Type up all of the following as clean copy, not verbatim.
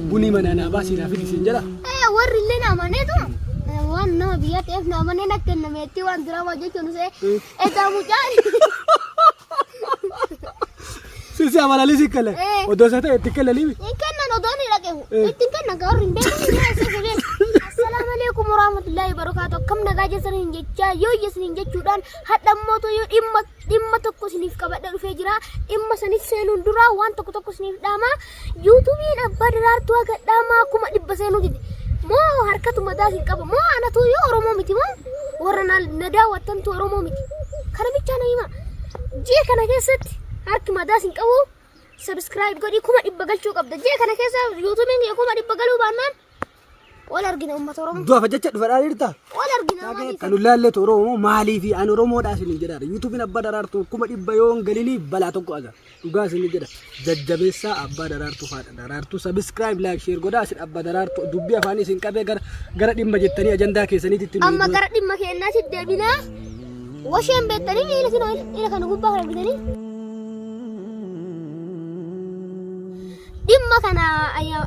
Bunii manaa naa baasii naa fidi siin jedha. Warri illee na amaneetu waan nama biyyaa ta'eef na amanee na kennameetti waan diraamaa jechuun see edaa mucaan. Sisi amalanii si kelle. Odoo isa ta'e itti kennanii. Hin kennan odoo ni dhaqeefu. Itti hin kennan kan warri hin beekne ni jira isa beeku. Assalaamu alaikum warahmatullahi wabarakatuh. Akkam nagaa jirtaniin jechaa yoo isiniin jechuudhaan hadha immoo yoo dhimma dhimma tokko isiniif qabadhe dhufee jira. Dhimma sanis seenuun dura waan tokko tokko isiniif dhaama. Yuutuubiin abbaa daraartuu haga dhaamaa 100,000 seenuu dide. Moo harkatu mataa hin qabu. Moo anatu yoo Oromoo miti moo warra na daawwattantu Oromoo miti. Kana bichaa na hima. Ji'a kana keessatti harki madaas hin qabu. Subscribe godhii 100,000 galchuu qabda. Ji'a kana keessa yuutuubiin kee 100,000 galuu baannaan wal argina uummata Oromoo. Du'aaf jecha dhufa jirta. Wal argina maaliif? Kan ulaallee Oromoo maaliif an Oromoodhaa isin jedhaadha. Yuutuubiin abbaa daraartuu 100,000 yoo hin galinii balaa tokko agarra. Dhugaa isin jedha. Jajjabeessaa abbaa daraartuu faadha. Daraartuu subscribe like share godhaa isin abbaa daraartuu dubbii afaanii isin qabee gara gara dhimma jettanii ajandaa keessaniitti nu Amma gara dhimma keenyaatti deebinaa. Washeen beektanii miila kinoo ila kana gubbaa kana bitanii. Dhimma kana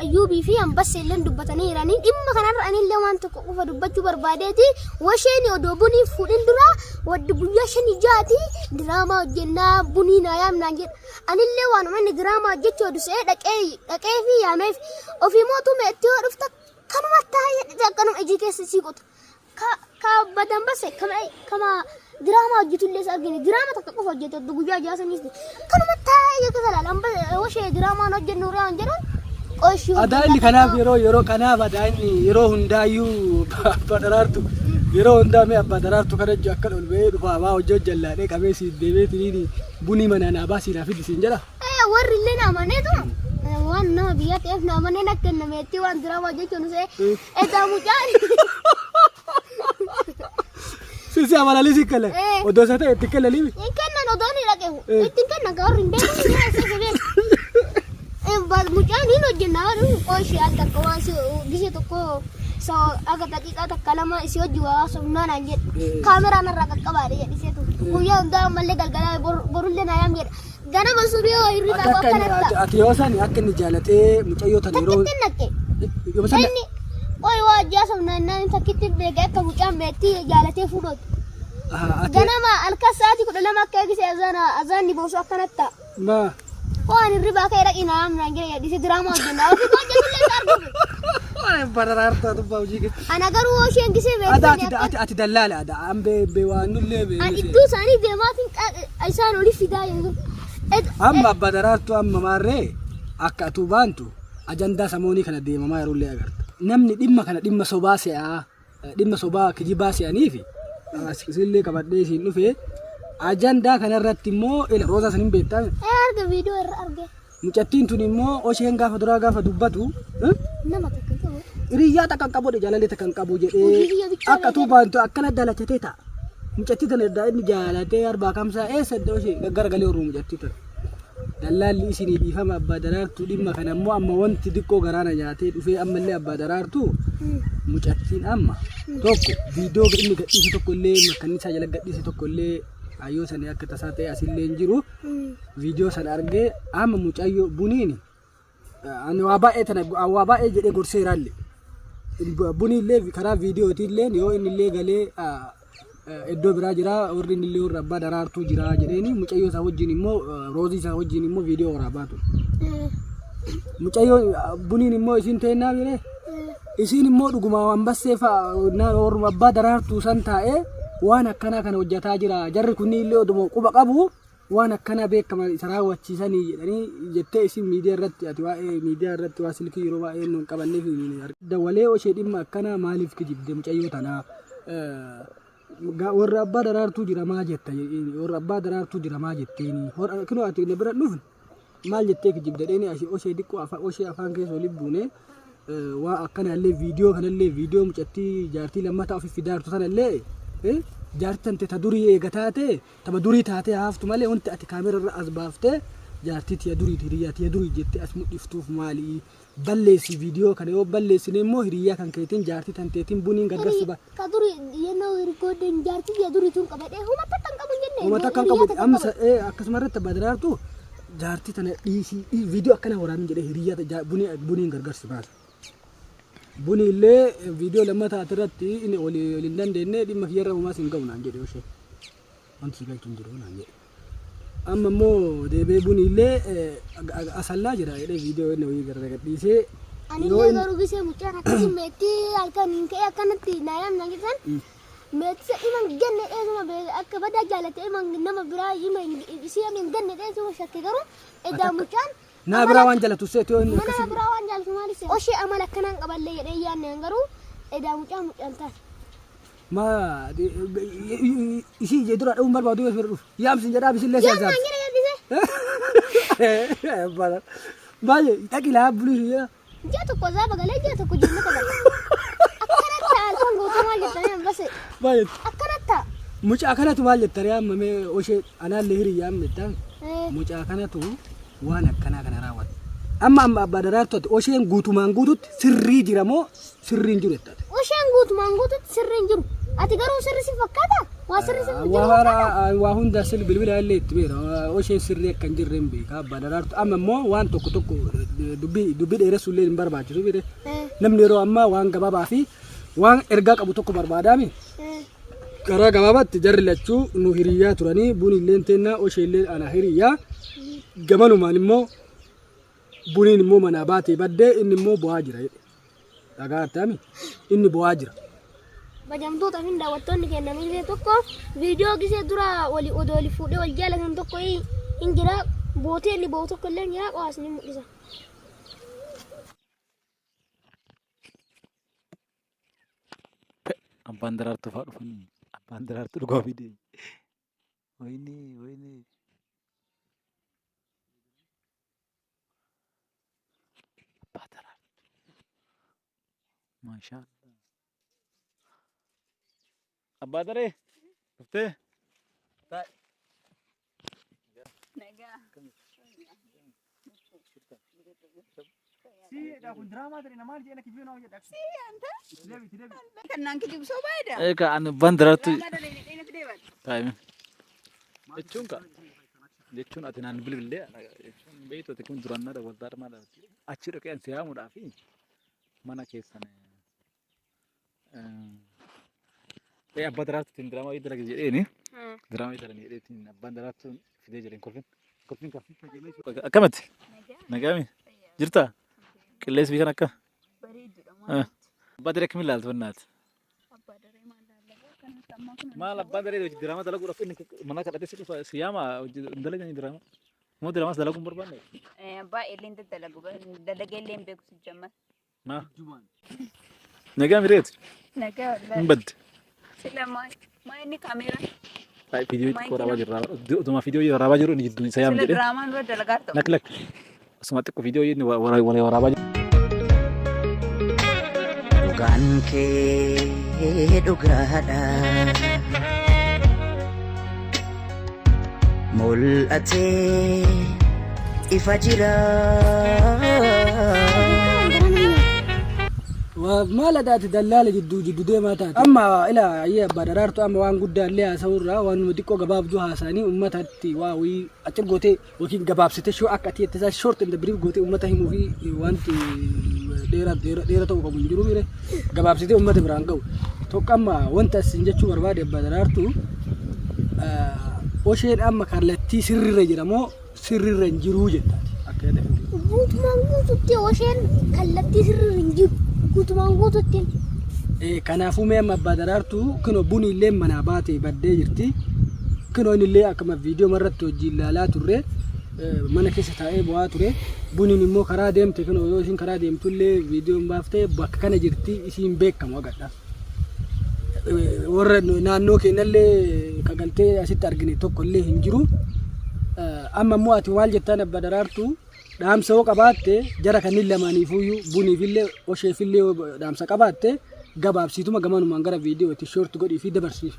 Ayyuubii fi Ambassee illee dubbatanii jiranii. Dhimma kanarra anillee waan tokko qofa dubbachuu barbaadeeti. Washeen odoo bunii fuudhin dura waddi guyyaa shanii jaati diraamaa hojjennaa bunii naa yaamnaan jedha. Anillee waanuma inni diraamaa hojjechuu odu se'ee dhaqee dhaqee fi yaameef ofii mootummaa itti yoo dhufta kanuma taa'ee akkanuma ijii keessa sii qota. Ka ka badan base kama kama diraamaa hojjetullee isa argine diraama takka qofa hojjete oduu guyyaa ja'a saniis kanuma taa'ee jette salaala amma oshee diraamaan hojjennu riyaan jedhan qoshii Adaa inni kanaaf yeroo yeroo kanaaf adaa inni yeroo hundaayyuu abbaa daraartu yeroo hundaa mee abbaa daraartu kana ijji akka ol ba'ee dhufaa waa hojii hojjallaadhee qabee siin deemee tiniini bunii manaa naa baasii naa fidi siin jedha. Warri illee na amaneetu waan nama biyyaa ta'eef na amanee na kennameetti waan diraamaa jechuun see Edaa mucaan. Sisi amalanii si kelle. Odoo isa ta'e itti kennanii. Hin kennan odoo ni dhaqeefu. Itti hin kennan kan warri hin beekne ni jira isa beeku. Mucaan hin hojjenna waan qoshii al takka waan si gisee tokko so aga daqiiqaa takka lama si hojii waa haasofnaa naan jedhe. Kaameraan irraa qaqqabaadha jedhiseetu. Guyyaa hundaa ammallee galgala borullee naa yaam jedha. Ganama subii hoo hirribaa Ati akka inni akkanatti ta'a. ati yoo sani akka inni jaalatee mucayyoo tana yeroo Takkitti naqe. yoo sana Inni qoy waa ajjaa sabnaan naan takkitti beeke akka mucaan meettii jaalatee fuudhatu. Aha, ati Ganama halkan sa'aatii 12 akka eegise azaana azaanni boosu akkanatti ta'a. maa Waan hirribaa ka'e dhaqi naa amnaan jira jedhise diraamaa hojjenna. Ofii hojjetullee isa arguuf. Waan bararaartaa tubbaa hojii kee. Ana garuu hoo isheen gisee Ada ati beektanii ati ati dallaala ada ambee bee waan nullee bee. An iddoo isaanii deemaatiin isaan oli fidaa jiru. Amma abbaa daraartuu amma maarree akka atuu baantu ajandaa samoonii kana deemamaa yeroo agarta. Namni dhimma kana dhimma sobaa se'aa dhimma sobaa kijibaa se'aniifi isinillee qabadhee isiin dhufe ajandaa kanarratti immoo ila roozaa san hin beektaa. Arga viidiyoo irra arge. Mucattiin tun immoo osheen gaafa duraa gaafa dubbatu Nama takka hin qabu. Hiriyyaa takka hin qabu jedhe jaalallee takka hin qabu Hojii jedhee kiyya bichaa akka tuu beekee. baantu akkana dalachatee ta'a. Mucattii tana irraa inni jaalatee arbaa kamsaa eessa iddoo ishee gaggaragalee horuu mucattii tana. Dallaalli isinii dhiifama abbaa daraartuu dhimma kana immoo amma wanti diqqoo garaana nyaatee dhufee ammallee abbaa daraartuu mucattiin amma tokko viidiyoo inni gadhiise tokko illee makkannisaa jala gadhiise tokko illee hayyoo sanii akka tasaa ta'e asillee hin jiru. Viidiyoo sana argee amma mucayyoo buniin ani waa baay'ee tana waa baay'ee jedhee gorseeraallee. Bunii illee karaa viidiyootiin yoo inni illee galee iddoo biraa jira warri inni illee warra abbaa daraartuu jira jedheeni mucayyoo isaa wajjin immoo roozii isaa wajjin immoo viidiyoo waraabaa ture. Mucayyoo buniin immoo isiin teennaa jedhee isiin immoo dhuguma waan bassee fa'a warruma abbaa daraartuu san taa'ee waan akkanaa kana hojjetaa jira jarri kunniin illee oduma quba qabu waan akkanaa beekama isa raawwachiisanii jedhanii jettee isin miidiyaa irratti ati waa'ee miidiyaa irratti waa silkii yeroo baay'ee nu hin qabanneef dawalee oshee dhimma akkanaa maaliif kijibde mucayyoo tanaa warra abbaa daraartuu jira maa jetta warra abbaa daraartuu jira maa jetteeni kinoo ati na bira dhufne maal jettee kijibde dheeni asii oshee diqqoo afaan oshee afaan keessa oli buune waa akkanallee viidiyoo kanallee viidiyoo mucattii jaartii lammataa ofi fidaartu sanallee jaartii tante ta durii eega taate tama durii taatee haaftu malee wanti ati kaamera irra as baaftee jaartii tiya durii hiriyyaa tiya durii jettee as mudhiftuuf maali balleessi viidiyoo kana yoo balleessine immoo hiriyyaa kan keetiin jaartii tanteetiin buniin gargar si ba Ka duri yennoo hirkoodden jaartii kiyya durii tun qabadhee homa takka hin qabu hin jenne. Homa takka hin qabu amma akkasuma irratti abbaa daraartu Jaartii tana dhiisii viidiyoo akkana waraabin jedhee hiriyyaa buniin gargar si baasa. Buni illee viidiyoo lammataa irratti inni olii hin dandeenye dhimma kiyyarra uumaas hin ga'u naan jedhe ishee. Wanti si galchu hin jiru naan jedhe. Amma immoo deebi'ee buni illee asallaa jira jedhee viidiyoo inni wayii gargar gadhiisee. Anillee garuu gisee mucaan akkasii meettii halkan ka'ee akkanatti naa yaamna jettan meettisa ima hin ganne dheesuma akka badaa jaalate ima nama biraa ima isii hin ganne dheesuma shakke garuu edaa mucaan Naa biraa waan jalatu seeti yoo inni mana akkasii. biraa waan jaalatu maal isee oshee amala akkanaan qaballee jedhee yaadne garuu edaa mucaan mucaan taate. Ma isii ijee dura dha'uun barbaadu yoo bira dhufu. Yaamsin jedhaa bisillee si Yaamnaan azaabsi. jedhe gaddise. Baay'ee dhaqi laa bulii jedha. Ji'a tokko zaaba galee ji'a tokko jannata gala. Akkanatti halkan guutuu maal jettanii hambase. Baay'ee Akkanatti. mucaa kanatu maal jettanii amma mee oshee anaallee hiriyyaa amma jettaan mucaa kanatu waan akkanaa kana raawwate. Amma amma abbaa daraartu osheen guutumaan guututti sirrii jira moo sirrii hin jiru jettaate? Osheen guutumaan guututti sirrii hin jiru. Ati garuu sirri si fakkaata? Waa sirri si jiru fakkaata? Waa hunda sil bilbila illee itti beera. Osheen sirrii akka hin jirre hin beeka abbaa daraartu. Amma immoo waan tokko tokko dubbii dheeressuu illee hin barbaachisu bire. Namni yeroo ammaa waan gabaabaa fi waan ergaa qabu tokko barbaadaami. Karaa gabaabaatti jarri lachuu nu hiriyyaa turanii buni illeen teennaa oshee illee ana hiriyyaa gamanumaan immoo buniin immoo manaa baatee baddee inni immoo bo'aa jira jedhe. Dhagaa artaami inni bo'aa jira. Bajamtoota fi daawwattoonni keenya gisee tokko viidiyoo gisee dura wali odoo wali fuudhee wal jaalatan tokko hin jira. Bootee inni bo'u tokko illee hin jira qo'aas ni mul'isa. Abbaan daraartuu fa'aa dhufanii abbaan daraartuu dhugaa fide. Wayinee wayinee. Abbaa daraartuu. Maashaa Allah. Abbaa daree dhuftee? Taa'e. Kannaan kijibsoo baay'eedha. Egaa ani abbaan daraartuu taa'ime. Jechuun ka jechuun ati naan bilbillee jechuun beektu ati kun duraan na dabaltaa maal achi dhaqee ani si yaamuudhaa fi mana keessan abbaa daraartuutiin diraamaa wayii dalage jedheeni diraamaa wayii dalage jedheetiin abbaan daraartuun fidee jedheen kolfin kolfin kolfin akkamatti nagaami jirta qilleensi biyya kan akka abbaa daree akkamiin ilaaltu bannaati. Maal abbaan daree hojii diraamaa dalaguudhaaf inni mana kadhatee si dhufa si yaama hojii hin dalaganii diraamaa. Moo diraamaas dalaguu hin barbaanne? Baay'ee illee dalagu dalagee illee hin beeku si jamma. Maa? Nagaa mireeti? Nagaa Hin badde. Sila maa inni kaameeraa. Viidiyoo xiqqoo waraabaa jirra. Utuma viidiyoo waraabaa jiru inni jidduun isa yaame Sila jedhee. diraamaan dura dalagaa ta'u. Lak lak. Osuma xiqqoo viidiyoo inni waraabaa jiru. Dhugaan kee dhugaadha. Mul'atee ifa jira. Maal adaati dallaala jidduu jidduu deemaa taate. Amma ila ayyee abbaa daraartu amma waan guddaa illee haasa'urraa waan numa xiqqoo gabaabduu haasa'anii uummatatti waa wayii achi gootee yookiin gabaabsite shoo akka ati itti isaa short and brief gootee uummata himuu fi wanti dheeraa dheera ta'uu qabu hin jiru mire gabaabsitee uummata biraan ga'u. Tokko amma wanta isin jechuu barbaade abbaa daraartu osheen amma kallattii sirriirra jira moo sirriirra hin jiruu jettaati akka yaada keetii. Guutumaan guututti osheen kallattii sirriirra hin jiru. Guutumaan guututti. Kanaafuu mee amma abbaa daraartuu kunoo buni illee manaa baatee baddee jirti. Kunoo inni illee akkuma viidiyoo irratti hojii ilaalaa turre mana keessa taa'ee bu'aa ture. Buniin immoo karaa deemte kunoo yoo isin karaa deemtu illee viidiyoon baaftee bakka kana jirti isiin beekamu agadha. Warra naannoo keenyallee kagaltee asitti argine tokko illee hin jiru. Amma immoo ati maal jettaan abbaa daraartuu dhaamsa yoo qabaatte jara kanneen lamaaniifuyyuu buniifillee osheefillee yoo dhaamsa qabaatte gabaabsiituma gamanumaan gara viidiyoo itti short godhii fi dabarsiif.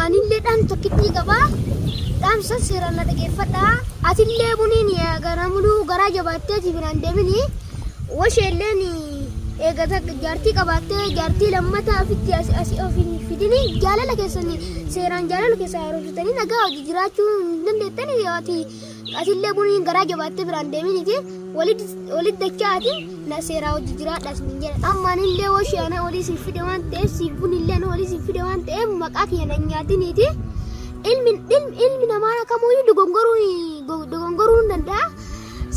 Anillee dhaamsa tokkittii qabaa. Dhaamsa seeraan na dhageeffadhaa. Atillee buniin gara muluu garaa jabaattee si biraan deemini. Washeelleen eegata jaartii qabaattee jaartii lammataa ofitti asii of hin fidini jaalala keessanii seeraan jaalala keessaa haaromsitanii nagaa hojii jiraachuu hin dandeettanii ati Atillee buniin garaa jabaattee biraan deeminiti walitti dachaati na seeraa hojii jiraadha isin jedha. Amma anillee hoshee ana olii siif fide waan ta'eef siif bunillee ana olii siif fide waan ta'eef maqaa kiyya na nyaatiniiti. Ilmi ilmi namaa kamuyyuu dogongoruu ni danda'a.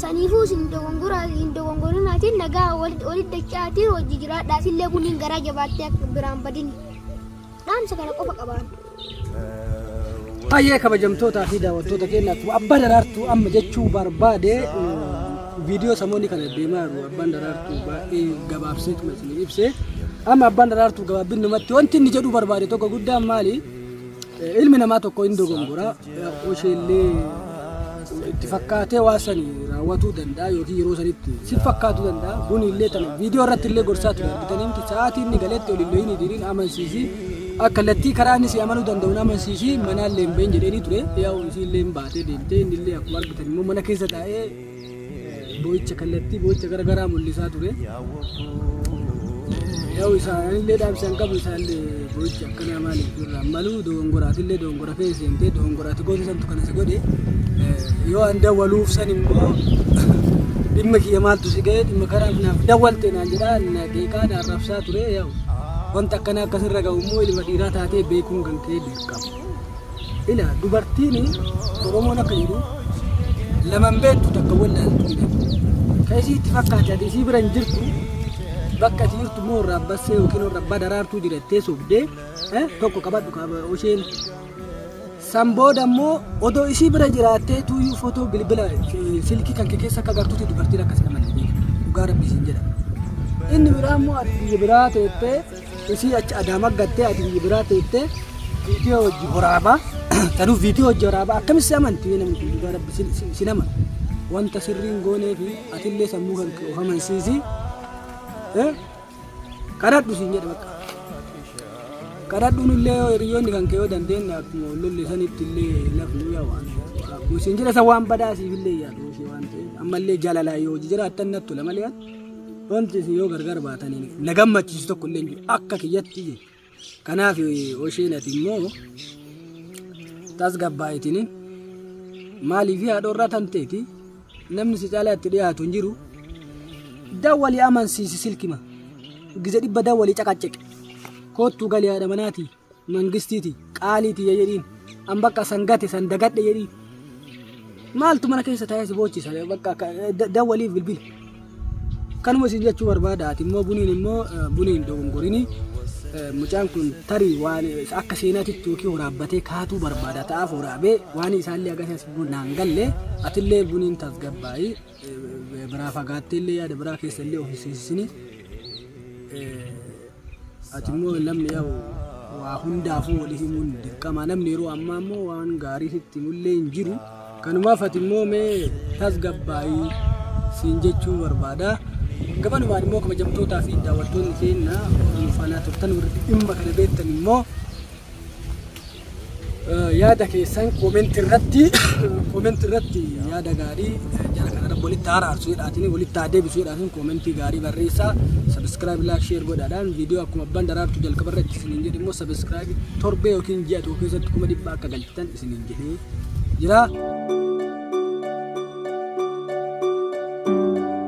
Saniifuu isin dogongora hin dogongorinaatiin nagaa walitti dachaatiin hojii jiraadha. Atillee buniin garaa jabaattee akka biraan badini. Dhaamsa kana qofa qabaan. Baay'ee kabajamtootaa fi daawwattoota keenya, akkuma Abbaa Daraartuu amma jechuu barbaade, viidiyoo samoonni kana deemaa jiru Abbaan Daraartuu baay'ee gabaabseetuma isin ibse. Amma Abbaan Daraartuu gabaabbinumatti wanti inni jedhuu barbaade tokko guddaan maali? Ilmi namaa tokko hin dogongora. Isheellee itti fakkaatee waa sani raawwatuu danda'a yookiin yeroo sanitti si fakkaatuu danda'a. Buni illee tana viidiyoo irratti illee gorsaa ture argitanii miti? Sa'aatii inni galetti ol illee hin hidhiin, amansiisi. Akka kallattii karaa inni si amanuu danda'uun amansiisi, manaallee hin bahin jedheenii ture. Yaa'u isiillee hin baatee deemtee, inni illee akkuma argitan immoo mana keessa taa'ee boo'icha kallattii boo'icha garagaraa mul'isaa ture. Yaa'u isaanillee dhaamsa hin qabu, isaallee boo'icha akkanaa maaliif irraa malu? Dogongoraatillee dogongora keessa seentee dogongoraati goota santu kana si godhe. Yoo an dawwaluuf san immoo dhimma kiyya maaltu si ga'e, dhimma karaa naaf dawwalte naan jedhaa na qeeqaa na arrabsaa ture. Yaa'u wanta akkanaa akkasirra ga'u immoo ilma dhiiraa taatee beekuun kan ka'e dirqama. Ila dubartiin Oromoon akka jedhu laman beektu takka wallaaltu jedhan. Ka isii itti fakkaate ati isii bira hin jirtu, bakka ati jirtu immoo irraa bassee yookiin irraa abbaa Daraartuu jirattee sobdee tokko qabadhu qaba isheen. San booda immoo odoo isii bira jiraattee tuuyyuu footoo bilbila silkii kan kee keessa akka agartuutti dubartiin akkasii amanne beeka. Dhugaa Rabbii siin jedha. Inni biraa immoo ati biyya biraa teettee, isii achi Adaama gattee, ati biyya biraa teettee viidiyoo hojii waraabaa tanuuf viidiyoo hojii waraabaa akkamitti si amanti namni kun? Dhugaa Rabbi sin amanu. Wanta sirriin goonee fi atillee sammuu kan kee of amansiisi. Kadhadhu siin jedha bakka. Kadhadhuun illee yoo hiriyoonni kan kee yoo dandeenye akkuma wal lolle sanitti illee lafnu yaa waan. Akkuma siin jedha san waan badaa siif illee yaadu ishee waan ta'eef ammallee jaalalaa yoo hojii jiraattan natti tola malee wanti isin yoo gargar baatanii na gammachiisu tokko illee hin jiru akka kiyyatti je. Kanaaf isheen ati immoo tasgabbaa'itini maaliif haadha tan teeti namni si caalaa itti dhiyaatu hin jiru. Dawwalii amansiisi, silkima gize 100 dawwalii caqacceqe, koottuu galii haadha manaati mangistiiti qaaliiti jedhiin, an bakka san gate san dagadhe jedhiin. Maaltu mana keessa taa'ee si boochisa? Bakka dawwaliif bilbila. Kanuma isin jechuu barbaada. Ati immoo buniin immoo buniin dogongorini. Mucaan kun tarii waan akka seenaatitti yookiin waraabbatee kaatuu barbaada ta'aaf waraabee waan isaallee agarsiis naan galle. Atillee buniin tasgabbaa'ii, biraa fagaattee illee yaada biraa keessa illee of seensisini. Ati immoo namni yaa'u waa hundaafuu walii himuun dirqama. Namni yeroo ammaa immoo waan gaarii sitti himullee hin jiru. Kanumaaf ati immoo mee tasgabbaa'ii siin jechuu barbaada. Gabanumaan immoo kabajamtootaa fi daawwattoonni keenya nu faanaa turtan, warri dhimma kana beektan immoo yaada keessan comment irratti yaada gaarii jara kana rabbi walitti araarsu jedhaatiin, walitti haa deebisu jedhaatiin comment gaarii barreessaa. Subscribe, like, share godhaadhaan viidiyoo akkuma Abbaan Daraartu jalqaba irratti isiniin jedhe immoo subscribe torbee yookiin ji'a tokko keessatti 100,000 akka galchitan isiniin jedhee jira.